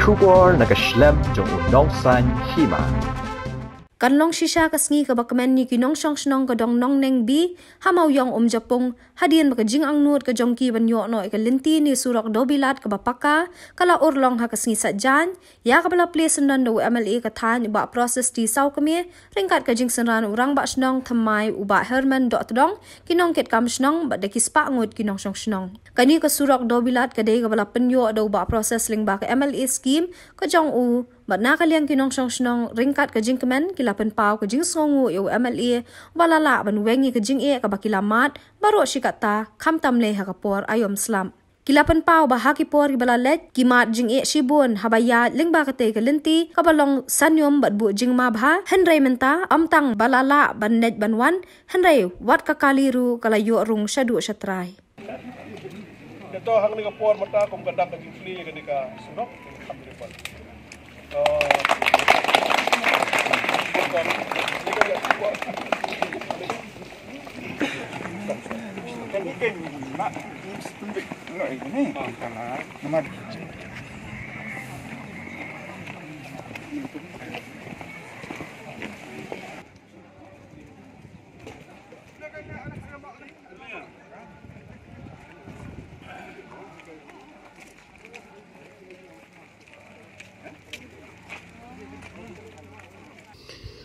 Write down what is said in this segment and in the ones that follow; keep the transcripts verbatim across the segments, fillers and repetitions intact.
Khubor na ka shlem jong u nongsan hima. Kan long shisha ka sngi kaba kmen ïa ki nongshong shnong ka dong Nongneng B ha Mawïong Umjapung, hadien ba ka jingangnud ka jong ki ban ïoh noh ïa ka lynti ne surok dewbilat kaba paka ka la urlong ha ka sngi Saitjaiñ, ïa kaba la plie syndon da u M L A ka thaiñ u Bah Precious T Sawkmie, ryngkat ka jingsynran u Rangbah Shnong Thymmai u Bah Herman Dohtdong, ki nongkitkam shnong bad da ki spah ngut ki nongshong shnong. Kane ka surok dewbilat ka dei kaba la pynïoh da u Bah Precious lyngba ka M L A scheme ka jong u, bad na ka liang ki nongshong shnong ryngkat ka jingkmen ki la pynpaw ka jingsngewnguh ïa u M L A ba la lah ban weng ïa ka jingeh kaba ki la mad baroh shi katta, khamtam lei ha ka por aïom slap. Ki la pynpaw ba ha ki por kiba la leit ki mad jingeh shibun haba ïaid lyngba katei ka lynti kaba long sanium bad buh jingma bha, hynrei mynta ym tang ba la lah ban leit ban wan, hynrei wat ka kali ruh ka la ïoh rung shaduh shatrai. Te to hangne ka por mynta kum ka dak ka jingplie kane ka surok.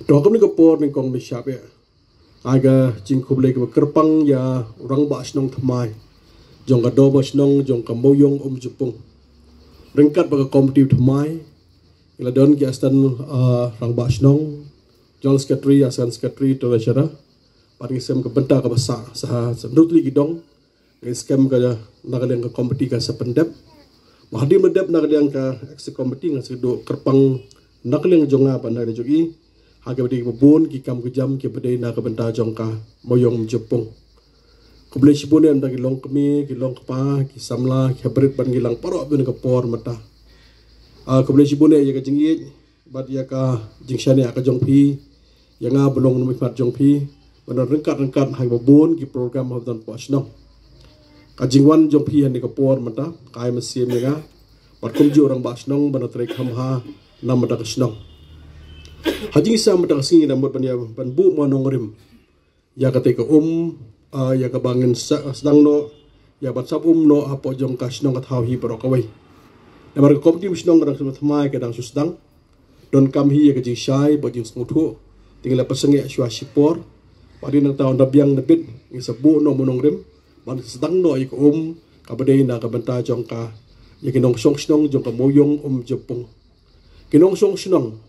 To ha kane ka por nyngkong, ngi shap ïa ka jingkhublei kaba kyrpang ïa u Rangbah Shnong Thymmai jong ka Dorbar Shnong jong ka Mawïong Umjapung, ryngkat bad ka komiti Thymmai. Ngi la don ki Assistant, ah, Rangbah Shnong, General Secretary, Assistant Secretary, Treasurer. Bad ngi skhem ka bynta kaba sah, sah, sah, ngi skhem ka na ka liang ka komiti ka sa pyndep. Ba hadien ba dep na ka liang ka executive committee, nga sa kyrpang na ka liang jong nga bad na ka liang jong i ha kaba dei kaba bun ki kam ki jam kiba dei na ka bynta jong ka Mawïong Umjapung. Khublei shibun ïa ki longkmie, ki longkpa, ki samla, ki hapdeng ban ki lang paralok ha kane ka por mynta. Ah, khublei shibun ïa ka jingïeit bad ïa ka jingshaniah ka jong phi ïa nga ban long u nongmihkhmat jong phi, ban ryngkat ryngkat ha kaba bun ki program haba don hapoh shnong. Ka jingwan jong phi ha kane ka por mynta ka ai mynsiem ïa nga bad kumjuh u Rangbah Shnong ban trei kham bha na ka bynta ka shnong. Ha ka jingshisha mynta ka sngi ngi la mut ban ïa ban buh ma nongrim ïa katei ka um, ah, ïa kaba ngin sa-, sdang noh ïa ban sap um noh hapoh jong ka shnong ka thaw hi baroh kawei. Namar ka komiti shnong ka dang shu thymmai, ka dang shu sdang. Donkam hi ïa ka jingshai bad jingsngewthuh. Te ngi la pynsangeh shuwa shipor. Bad hadien nangta ynda biang na bit ngi sa buh noh ma nongrim ban sdang noh ïa ka um kaba dei na ka bynta jong ka, ïa ki nongshong shnong jong ka Mawïong Umjapung. Ki nongshong shnong,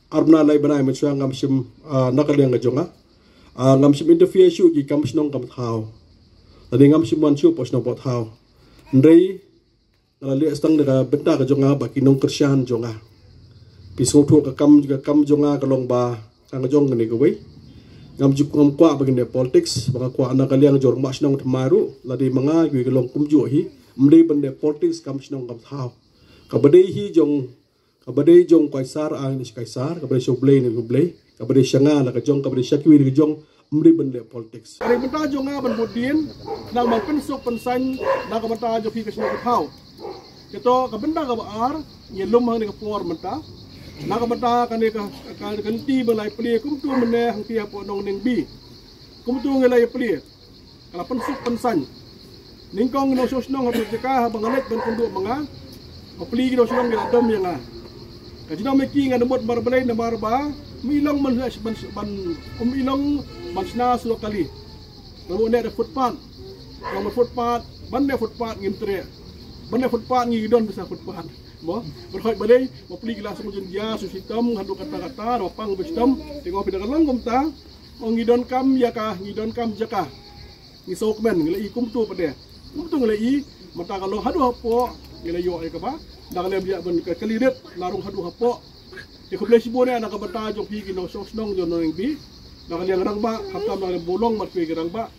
ar bnai lai bnai mynshuwa ngam shym, ah, na ka liang ka jong nga, ah, ngam shym interfere shuh ki kam shnong kam thaw. Lane ngam shym wan shuh hapoh shnong hapoh thaw. Hynrei nga la leh sdang da ka bynta ka jong nga bad ki nongkyrshan jong nga. Phi sngewthuh ka kam, ka kam jong nga ka long ba ka nga jong kane kawei. Ngam ju, ngam kwah ba ngin leh politics, ba nga kwah na ka liang jong u Rangbah Shnong Thymmai ruh, lada ma nga kiwei ki long kumjuh hi, ym dei ban leh politics kam shnong kam thaw. Kaba dei hi jong Kaba dei jong u Kaisar, ai na u Kaisar, kaba dei sha U Blei na U Blei, kaba dei sha nga la ka jong, kaba dei sha kiwei na ka jong, ym dei ban leh politics. Ka dei bynta jong nga ban bud dien, nang ban pynsuk pynsaiñ na ka bynta jong phi ka shnong ka thaw. Kato ka bynta kaba ar, ngi lum hangne ka por mynta. Na ka bynta kane ka, ka, ka lynti ba la plie kumto mynne hangtei hapoh Nongneng B. Kumto ngi la plie. Ka la pynsuk pynsaiñ. Nyngkong ngi nongshong shnong ha ka jaka haba nga leit ban kynduh ma nga. Ba plie ki nongshong shnong ki la dom ïa nga. Ka jingnang ma ki nga da mut mar balei namar ba ym i long ban, ban, ban, ym i long ban shna surok kali. Nga mut ne da footpath. Nga mut footpath, ban ne footpath ngim treh. Ban ne footpath ngi don bsa footpath. Mo, ban hoi balei, ba plie ki la song jynjar shu shitom, haduh katta katta, da pang ba shitom. Te nga phi da ka long kumta. Mo ngi donkam ïa ka, ngi donkam jaka. Ngi sngewkmen, ngi la i kumto pat de. Kumto ngi la i, mynta ka long haduh hapoh, ngi la ïoh ïa kaba da ka lem ïa ban ka kali rit, la rung haduh hapoh. Te khublei shibun ïa na ka bynta jong phi ki nongshong shnong jong Nongneng B. Na ka liang rangbah, khamtam na ka liang Mawïong bad kiwei ki rangbah.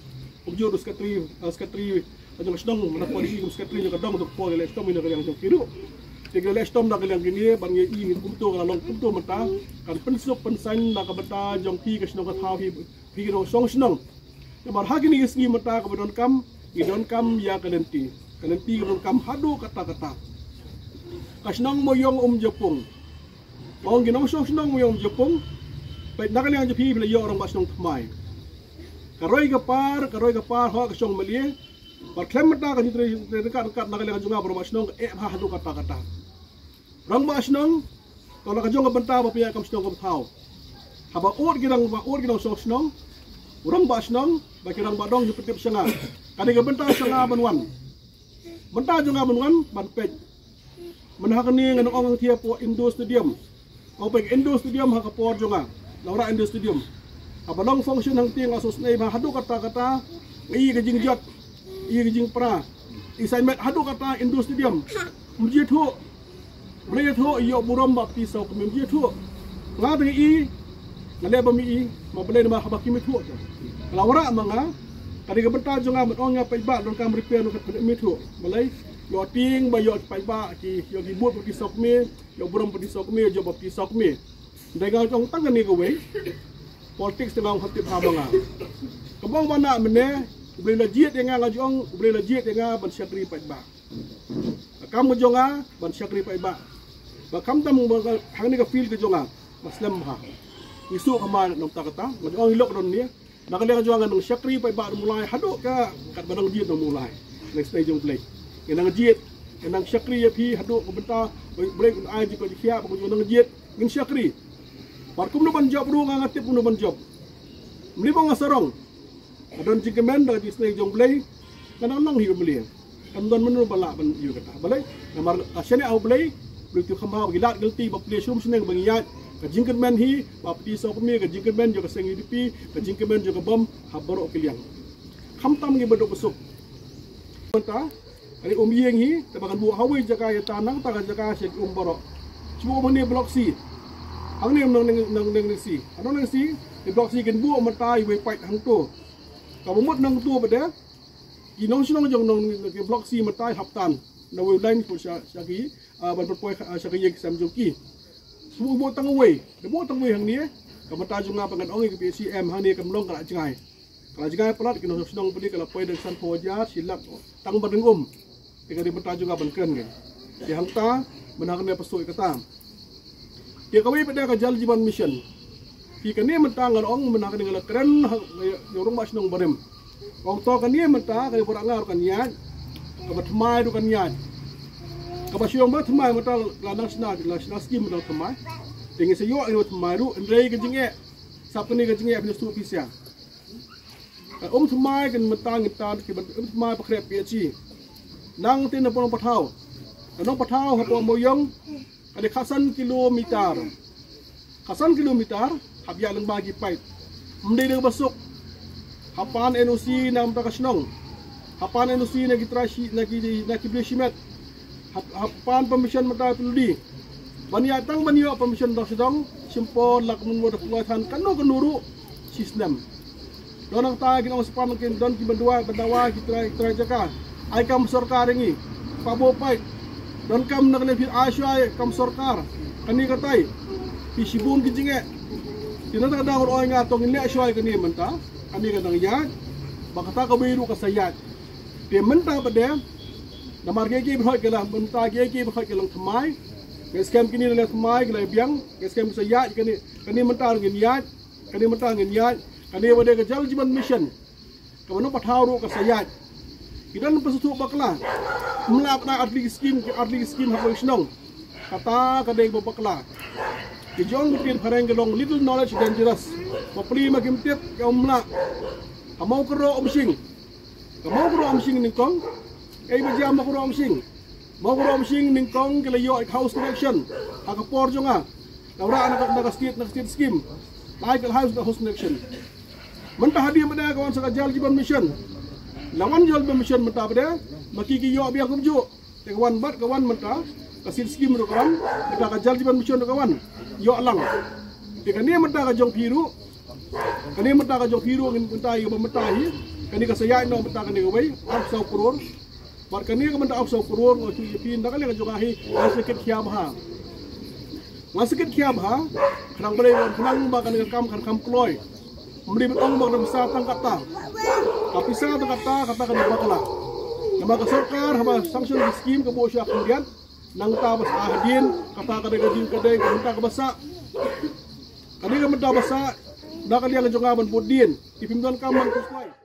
Kumjuh u secretary, eh, secretary jong ka shnong, na ka liang secretary jong ka dong, jong ka por ngi leh shitom na ka liang jong ki ruh. Te ngi leh shitom na ka liang kine, ban ngi i kumto ka la long kumto mynta, kan pynsuk pynsaiñ na ka bynta jong phi ka shnong ka thaw hi. Phi ki nongshong shnong. Namar ha kine ki sngi mynta kaba donkam, ngi donkam ïa ka lynti. Ka lynti kaba donkam haduh katta katta. Ka shnong Moyong Umjapung. Ong ki nongshong shnong Moyong Umjapung. Peit na ka liang jong phi phi la ïoh rangbah shnong thymmai. Ka roi ka par, ka roi ka par, hok ka shong malia. Bad khlem mynta ka jingtrei ryngkat ryngkat na ka liang jong nga bad rangbah shnong ka eh bha haduh katta katta. Rangbah shnong, ka la ka jong ka bynta ba phi ïaid kam shnong kam thaw. Haba ud ki rangbah, ud ki nongshong shnong, u rangbah shnong, bad ki rangbah dong ki pyntip sha nga. Ka dei ka bynta sha nga ban wan. Bynta jong nga ban wan, ban peit. Mynta ha kane ngan ong hangtei hapoh Indo Stadium. Ong peit Indo Stadium ha ka por jong nga. Nga wanrah Indo Stadium. Haba long function hangtei nga sngewsynei bha haduh katta katta. Nga ïohi ka jingjot. Ïohi ka jingpra. Ïa saimet haduh katta Indo Stadium. Ym ju ïathuh. Balei ïathuh, ïoh burom ba phi saw kmie, ym ju ïathuh. Nga te nga ïohi, nga leh ba ym ïohi, ma balei namar haba kim ïathuh te. Ka la wanrah ma nga, ka dei ka bynta jong nga ban ong ïa paidbah, donkam repair, donkam pynmih ïathuh. Balei, ïoh tieng ba ïoh ki paidbah, ki, ïoh ki vote ba phi saw kmie, ïoh burom ba phi saw kmie, ïoh jop ba phi saw kmie. Dei nga ong tang kane kawei. Politics te nga ong ha tip ha ma nga. Kaba ong ba na mynne, U Blei la jied ïa nga, nga ju ong, U Blei la jied ïa nga ban shakri paidbah. Ka kam ka jong nga ban shakri paidbah. Ba khamtam ba ka, hangne ka field ka jong nga ba slem bha. Ngi shu kynmaw na bynta kata, nga ju ong ïa lok don ne. Na ka liang ka jong nga nang shakri paidbah Ri Bhoi Mawlai haduh ka, katba nang jied Ri Bhoi Mawlai. Nang sdang jong U Blei. Ngi nang jied, ngi nang shakri ïa phi haduh ka bynta ba U Blei un ai jingkoit jingkhiah, ba ka jong nang jied ngin shakri. Bad kumno ban jop ruh nga, nga tip kumno ban jop. Ym dei ba nga sarong. Ka don jingkmen da ka jingsneng jong U Blei. Ka nang nang hi U Blei. Kam don mano ba lah ban ïoh kata. Balei? Namar ka shaniah U Blei, U Blei u tip kham bha ba ngi lad ngi lynti ba plie shrum shneng ba ngi ïaid. Ka jingkmen hi ba phi saw kmie, ka jingkmen jong ka seng U D P, ka jingkmen jong ka bym ha baroh ki liang. Khamtam ngi ba duk ba suk. Mynta ka dei um ïing hi, te ba kan buh ha wei jaka ïa ta nangta ka jaka sha ki um baroh. Shu buh um hangne Block C. Hangne nang nang nang nang C. Hangne nang C, block C kin buh mynta ïa wei pait hangto. Kaba mut nangto ba dei ki nongshnong jong nong ki Block C mynta hap tan na wei line poi sha sha ki, ah, ban poi, ah, sha ki ïing ki sem jong ki. Shu buh tang wei, da buh tang wei hangne. Ka mynta jong nga ba ngan ong ïa ka P H C em hangne kam long ka la jngai. Ka la jngai palat ki nongshnong pynban ka la poi da sanphew hajar shi lak tang ban ring um. Te ka dei mynta jong nga ban kren ngi. Te hangta mynta kane pynshoi kata. Te kawei pat da ka Jal Jeevan Mission. Te kane mynta ngan ong mynta kane nga la kren ha ïa u rangbah shnong barim. Ong to kane mynta kane baroh nga ruh kan ïaid. Kaba thymmai ruh kan ïaid. Kaba shu ong ba thymmai mynta la nang shna, la shna skim mynta thymmai. Te ngi sa ïoh ïa u thymmai ruh hynrei ka jingeh. Sap kane ka jingeh phin shu pisa. Ka um thymmai kan mynta ngin tan ki ban um thymmai ba khreh P H C. Nangta na Nongpathaw. Na Nongpathaw hapoh Moyong ka dei khatsan kilometer. Khatsan kilometer hap ïaid lyngba ki paip. Ym dei dei ba suk. Hap pan N O C na mynta ka shnong. Hap pan N O C na ki trai shi, na ki, na ki briew shimet. Hap, hap pan permission mynta pynlong. Ban ïa tang ban ïoh permission dong sdang, shim por lak mynta da kloi than kano kano ruh shi snem. Don nangta ki nong sa pan kin don ki ban duwai ban dawa ki trai, trai jaka. Ai kam sorkar ïa ngi. Pabo paip. Donkam na kane phi ai shuwa kam sorkar. Kane katai. Phi shibun ki jingeh. Ki nangta ka dang roi nga to ngin leh shuwa kane mynta. Kane ka dang ïaid. Ba kata kawei ruh ka sa ïaid. Te mynta pat de, namar kiei kiei baroh ki la, mynta kiei kiei baroh ki la thymmai. Ngi skhem kine la thymmai ki la biang, ngi skhem ki sa ïaid kane, kane mynta ngin ïaid, kane mynta ngin ïaid, kane ba dei ka Jal Jeevan Mission. Kaba Nongpathaw ruh ka sa ïaid. Ki don pynshai bakla. Ym lah ban ai ar tylli ki skim, ki ar tylli ki skim ha kawei ka shnong. Kata ka dei ba bakla. Ki jong ki pyrshah phareng ki long little knowledge dangerous. Bapli ma kim tip ki ym lah. Ha Mawkyrwat um shing. Ka Mawkyrwat um shing nyngkong. Ei ba jia Mawkyrwat um shing. Mawkyrwat um shing nyngkong ki la ïoh house connection. Ha ka por jong nga. La wanrah na ka, na ka state, na ka state scheme. La ai ka house, house connection. Mynta hadien ba dei ka wan sa ka Jal Jeevan Mission. La wan Jal Jeevan Mission mynta ba dei. Ma ki ki ïoh biang kumjuh. Te ka wan bad ka wan mynta ka state scheme ruh ka wan, mynta ka Jal Jeevan Mission ruh ka wan. Ïoh lang. Te kane mynta ka jong phi ruh. Kane mynta ka jong phi ruh ngin mynta ïa ba mynta hi. Kane ka sa ïaid noh mynta kane kawei, arphew saw klur. Bad kane ka mynta arphew saw klur nga shu ïa phi na kane ka jong nga hi, nga sa kit khia bha. Nga sa kit khia bha, khnang balei, khnang ba kane ka kam kan kham kloi. Ym dei ban ong ba ka pisa tang kata. Ka pisa tang kata, kata ka dei bakla. Namar ka sorkar haba sanction ka skim ka buh sha khyndiat. Nangta ba sah hadien, kata ka dei ka jingkadei ka bynta kaba sah. Ka dei ka bynta ba sah, da ka liang jong nga ban bud dien. Ki phim donkam ban khuslai.